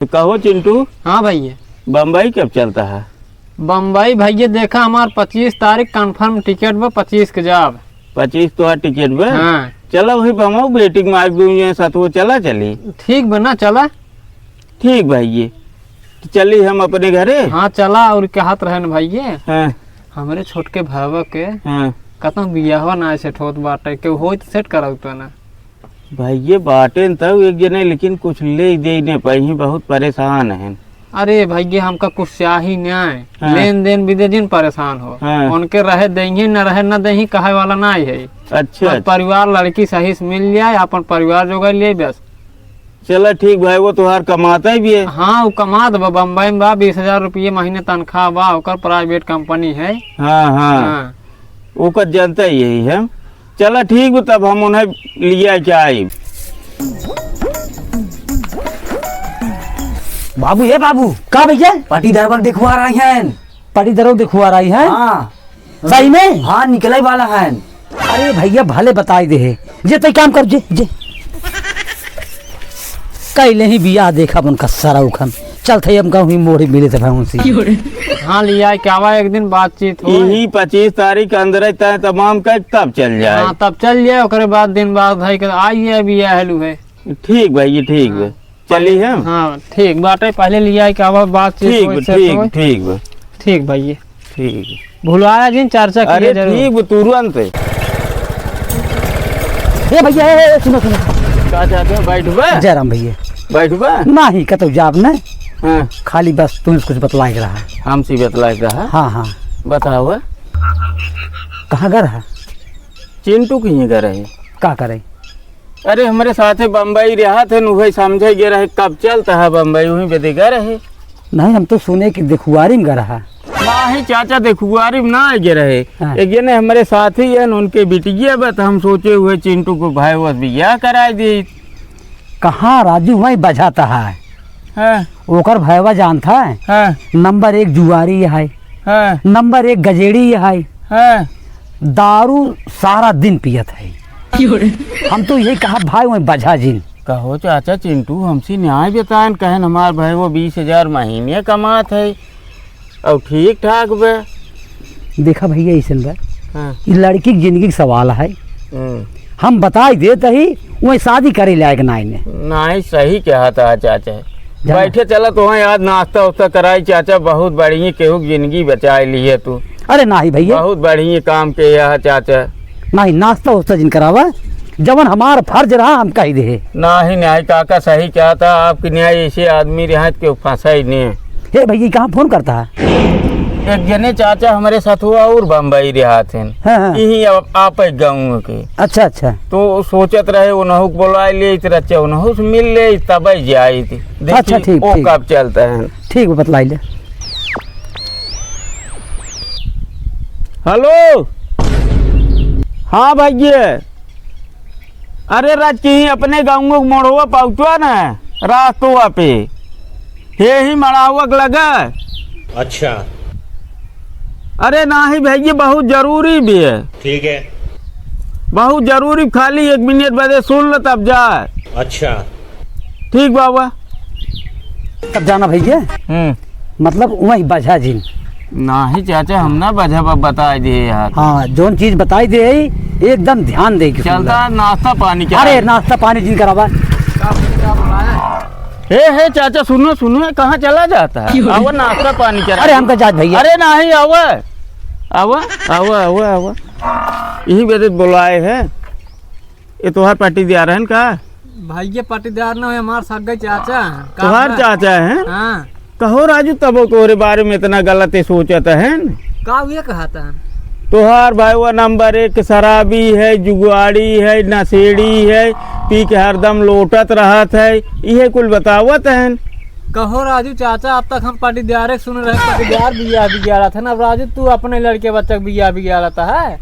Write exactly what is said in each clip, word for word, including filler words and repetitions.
तो कहो चिंटू। हाँ भइया। बम्बई कब चलता है? बम्बई भइया देखा, हमार पच्चीस तारीख confirm टिकट बा, पच्चीस के जाब। पच्चीस तोहार टिकट बा? हाँ। चला वही बमऊ बेटी के मार दूँ, ये साथ वो चला चली। ठीक बा ना, चला। ठीक भइया, तो चली हम अपने घरे। हाँ चला, और कहत रहन भइया। हाँ। हमरे छोटके भइवा के हाँ। कतौ बियाहवा ना set होत बाटे, केहू होई तो set कराऊ तो ना। भइया बाटेन तब एक जने, लेकिन कुछ ले दे ने पाई, बहुत परेशान हैं। अरे भइया, हमका कुछ चाही नाय। हाँ। लेन देन बिदे जिन परेशान हो। हाँ। उनके रहे देही न रहे न देही, कहे वाला नाय है। अच्छा, बस अच्छा। परिवार लड़की सही से मिल जाए, अपन परिवार जोगाई ले बस। चला ठीक भाई, वो तोहार कमाता ही भी है। हाँ, वो कमात बा, बम्बई में बा, बीस हजार रुपये महीने तनख्वाह बा, ओकर private company है। हाँ, हाँ। हाँ। ओकर जनता यही है। चला ठीक बा, तब हम उन्हें लिया के आई। बाबू, ए बाबू। का भइया? पाटीदार बक देखुआ रही हैं। पाटीदार बक देखुआ रही हैं? हाँ। सही में? हाँ, निकले वाला हैं। अरे भइया, भले बताई देहे। जे तई काम कर, जे, जे। कइले ही बियाह देखा उनका सारा उखन। चलत है हम कहूँ मोड़ी मिले थे भाई उनसे। हाँ, लिया के आवा, एक दिन बातचीत हो। यही पच्चीस तारीख के अंदर तय तमाम कर तब चल जाए। हाँ, तब चल जाए, ओकरे बाद दिन बाद भाई के आइए, बियाह हेलू है। ठीक भइया, ठीक बा। हाँ। चली हम? हाँ, ठीक बाटे, पहले लिया के आवा, बातचीत ठीक होई, बा, set ठीक, होई। ठीक बा। ठीक भइया। ठीक। भुलाया जिन, चर्चा किए अरे जरूर। ठीक बा, तुरंत। ए भइया, ए, ए, सुनो, सुनो। का चाहते हो, बैठबा? जयराम भइया। बैठबा? नाही, कतौ जाब न। हाँ। खाली बस तुमसे कुछ बतलाए के रहा। हमसे बतलाए के रहा? हाँ, हाँ। बताओ। कहाँ घर है? चिंटू के ही घर है। का करे? अरे, हमरे साथे बम्बई रहत है, उहे समझे गे रहे, कब चलता है बम्बई, उही बेदे गे रहे। नहीं, हम तो सुने कि देखुआरी में गे रहा। नहीं चाचा, देखुआरी में ना गे रहे। हाँ। एक जने हमरे साथी हैं, उनके बिटिया बा, तो हम सोचे उहे चिंटू को भाई बस बियाह कराए दी। कहाँ राजू, वही बजाता है। हाँ। ओकर भैवा जानता है? हाँ। नंबर एक जुआरी है। हाँ। नंबर एक गजेड़ी है। हाँ। दारू सारा दिन पियत है। क्यों रे? हम तो यही कहा भाई वहीं बझा जिन। कहो चाचा चिंटू हमसे न्याय बताएन, कहन हमार भाई वो बीस हजार महीने कमात है। अउ ठीक ठाक बा। देखा भइया, अइसन बा, हाँ। ई लड़की के जिंदगी के सवाल है। हम्म। हम बताई देत ही, वही शादी करे लायक नाई ने। नाई, सही कहत ह चाचा। जाना। बैठे चला, तोहैं आज नाश्ता उस्ता कराई चाचा, बहुत बढ़िया केहू के जिंदगी बचाए लिहे तू। अरे नाही भइया। बहुत बढ़िया काम किहे ह चाचा। नाही, नाश्ता उस्ता जिन करावा, जवन हमार फर्ज रहा हम कहि देहे। नाही, नाही काका सही कहत ह, आपके न्याय ऐसे आदमी रहे त केहू फंसा ही नहीं। हे भइया, कहाँ फोन करता है? एक जने चाचा हमरे सथुआ और बम्बई रहत हैं। हाँ, हाँ। यही आप, आप एक गाँव के। अच्छा, अच्छा। तो सोचत रहे उनहु के बोलाए ले, इस रच्चे उनहु से मिल ले, तब जाए थे। देखी अच्छा, ठीक, वो ठीक। कब चलता है। ठीक, वो बतलाई ले। हेलो। हाँ भइया। अरे राज की अपने गाँव के मोड़वा पहुँचवा ना, रास्तवा पे। हे ही मड़ावक लगा। अच्छा। अरे नाही भइया, बहुत जरूरी भी है। ठीक है। बहुत जरूरी, खाली एक मिनट बदे सुन लो तब जा। अच्छा। ठीक बाबा। तब जाना भइया। हम्म। मतलब वही बझा जिन। नाही चाचा, हम ना बझा, ब-, बताई दे यार। हाँ, जौन चीज बताई दे, एकदम ध्यान दे के सुन चलता ला। नाश्ता पानी क्या अरे, है? नाश्ता पानी जिन करावा। हे, हे, चाचा, सुनो, सुनो, कहाँ चला जाता है? क्यों? आवा, नाश्ता पानी करा। अरे, हम तो जात भइया। अरे, नाही, आवा। आवा, आवा, आवा, आवा। यही बेदे बुलाए हैं। ये तोहार पाटीदार हैं का? भइया, पाटीदार न हो, हमार सगे चाचा हैं। का तोहार बा? चाचा हैं? हाँ। कहो राजू, तबो तोरे बारे में इतना गलत ही सोचत हैं। का ये कहत हैं? तोहार भाई वो नंबर एक शराबी है, जुगाड़ी है, नशेड़ी है, पी के हरदम लोटत रहत है, इहे कुल बतावत हैं। कहो राजू चाचा, अब तक हम पाटीदारे सुन रहे, पाटीदार बियाह बिगाड़त है ना। अब राजू तू अपने लड़के बच्चा के बियाह बिगाड़त है।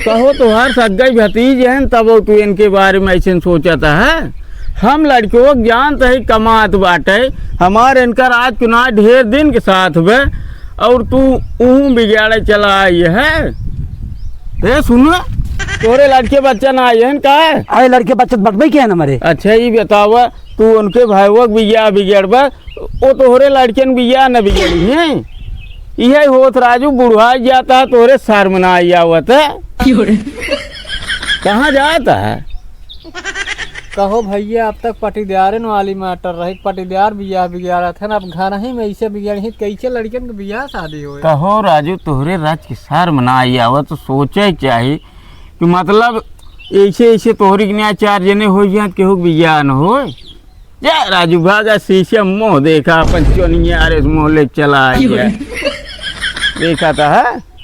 कहो तोहार सग्गई भतीज हैं, तब तू इनके बारे में ऐसे सोचत है। हम लड़कों के जानत है, कमात बाटे, हमार इनकर आज चुनाव ढेर दिन के साथ बे, और तू ऊँ बिगाड़े चला आई है। ए सुन, तोरे लड़के बच्चा ना आए हैं का? अरे लड़के बच्चा बटबे के हैं ना हमारे। अच्छा, ये बतावा, तू उनके भाईवा के बियाह बिगड़बा, वो तोहरे लड़कन बियाह न बिगड़ी हैं। इहे होत राजू, बुढ़ाइ जाता है, तोहरे शर्म ना आई आवत है। कहाँ जाता है? कहो भैया, अब तक पटीदारन वाली matter रही, पटीदार बियाह बिगाड़त हन, अब घर ही में ऐसे बिगड़ ही, कैसे लड़कन के बियाह शादी होए? कहो राजू, तोहरे राज के शर्म ना आई आवत, तो सोचे के चाही कि मतलब ऐसे ऐसे तोहरी के न्याय चार जने हो जात, केहू के बियाह न होए। जा राजू, भागा, शीशे में मुँह देखा, अपन चोनिया रे मुँह ले चला आई है। देखा था, है?